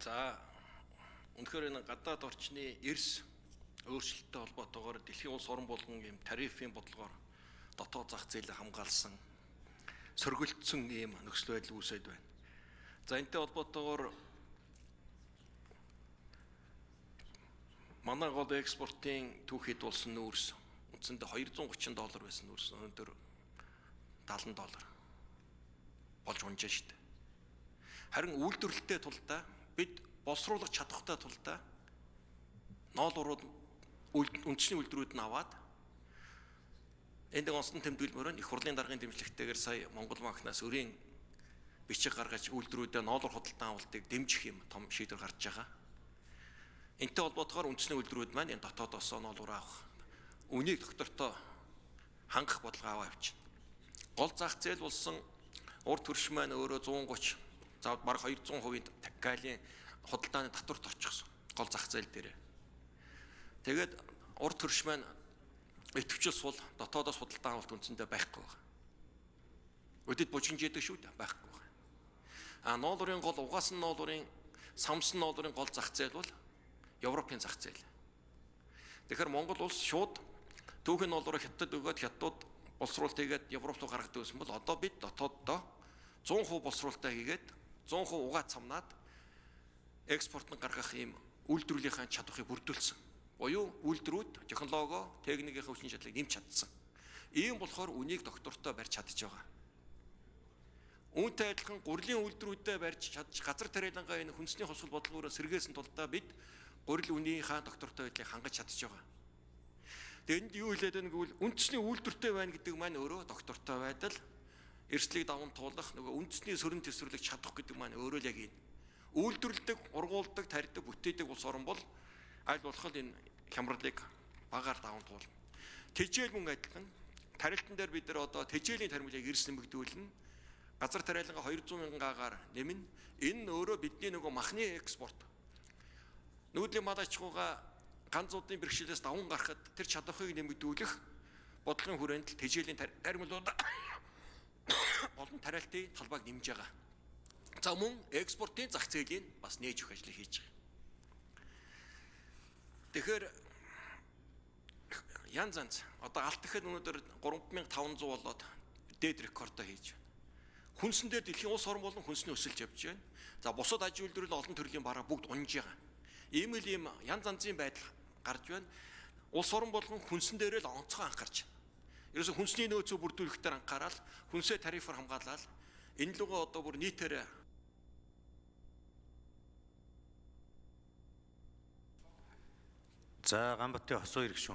За, үнэхээр энэ гадаад орчны эрс өөрчлөлттэй холбоотойгоор дэлхийн улс орон болгон ийм тарифын бодлогоор дотоод зах зээлээ хамгаалсан, сөргөлдсөн ийм нөхцөл байдал үүсээд байна. За, энэтэй холбоотойгоор манай гол экспортын түүхэд болсон нүүрс үндсэндээ 230 доллар байсан нүүрс өнөөдөр 70 доллар болж унжаа шүү дээ. Харин үйлдвэрлэлтэй тулдаа бид боловсруулах чадхтай тулдаа ноолуурууд үндэсний үйлдвэрүүд нь аваад энд онцлон тэмдэглэмээр нь их хурлын даргын дэмжлэгтэйгээр сая Монгол банкнаас өрийн бичиг гаргаж үйлдвэрүүдэд ноолуур худалдан авалтыг дэмжих юм том шийдвэр гарч байгаа. Энтэй холбоотойгоор үндэсний үйлдвэрүүд маань энэ дотоодоос ноолуур авах үнийг доктортой хангах бодлого аваа явчихна. Гол зах зээл болсон урд төрш маань өөрөө 130, за бараг 200% галийн худалдааны татварт орчихсон. Гол зах зээл дээр. Тэгээд урд төрш маань идэвхжил сул дотоодоос худалдан авалт үндсэндээ байхгүй байгаа. Өдөд бужигнж идэг шүү дээ, байхгүй байгаа. А ноолуурын гол угаасан ноолуурын самсан ноолуурын гол зах зээл бол Европын зах зээл. Тэгэхээр Монгол улс шууд түүхийн ноолуураа хятад өгөөд хятадууд боловсруулалт хийгээд Европ руу гаргадаг байсан бол одоо бид дотооддоо 100% боловсруулалтаа хийгээд 100% угаад самнаад экспорт нь гаргах ийм үйлдвэрлэлийнхаа чадварыг бүрдүүлсэн. Буюу үйлдвэрүүд технологи, техникийн хүчин чадлыг нэмж чадсан. Ийм болохоор үнийг доктортой барьж чадж байгаа. Үүнтэй адилхан гурилын үйлдвэрүүдэд барьж чадж газар тариалангаа энэ хүнсний хосгол бодлогоороо сэргээсэн тулдаа бид гурил үнийхээ доктортой байдлыг хангаж чадж байгаа. Тэгээ энд юу хэлээд байна гэвэл үндэсний үйлдвэртэй байна гэдэг маань өөрөө доктортой байдал, эрсдлийг даван туулах, нөгөө үндэсний сөрөн төсвөрлөж чадах гэдэг маань өөрөө л яг энэ. Үйлдвэрлэдэг, ургуулдаг, тарьдаг, бүтээдэг улс орон бол аль болох энэ хямралыг багаар даван туулна. Тэжээл мөн адилхан тарилтан дээр бид нар одоо тэжээлийн таримлыг эрс нэмэгдүүлнэ. Газар тариалангаа 200 мянган гагаар нэмнэ. Энэ нь өөрөө бидний нөгөө махны экспорт. Нүүдлийн мал аж ахуйгаа ганц удын бэрхшээлээс даван гарахад тэр чадварыг нэмэгдүүлэх бодлогын хүрээнд л тэжээлийн таримлууд олон тариалтын талбайг нэмж байгаа. За, мөн экспортын зах зээлийг бас нээж өгөх ажлыг хийж байгаа. Тэгэхээр янз янз одоо алт гэхэд өнөөдөр 3500 болоод дээд рекордоо хийж байна. Хүнсэн дээр дэлхийн улс орон болон хүнсний өсөлж явж байна. За, бусад аж үйлдвэрлэл олон төрлийн бараа бүгд унж байгаа. Ийм л ийм янз янзын байдал гарч байна. Улс орон болгон хүнсэн дээрээ л онцгой анхаарч байна. Ерөөсө хүнсний нөөцөө бүрдүүлэх дээр анхаарал, хүнсээ тарифаар хамгаалал энэ лугаа одоо бүр нийтээр За, Ганбатын хосуу иргэн шүүн.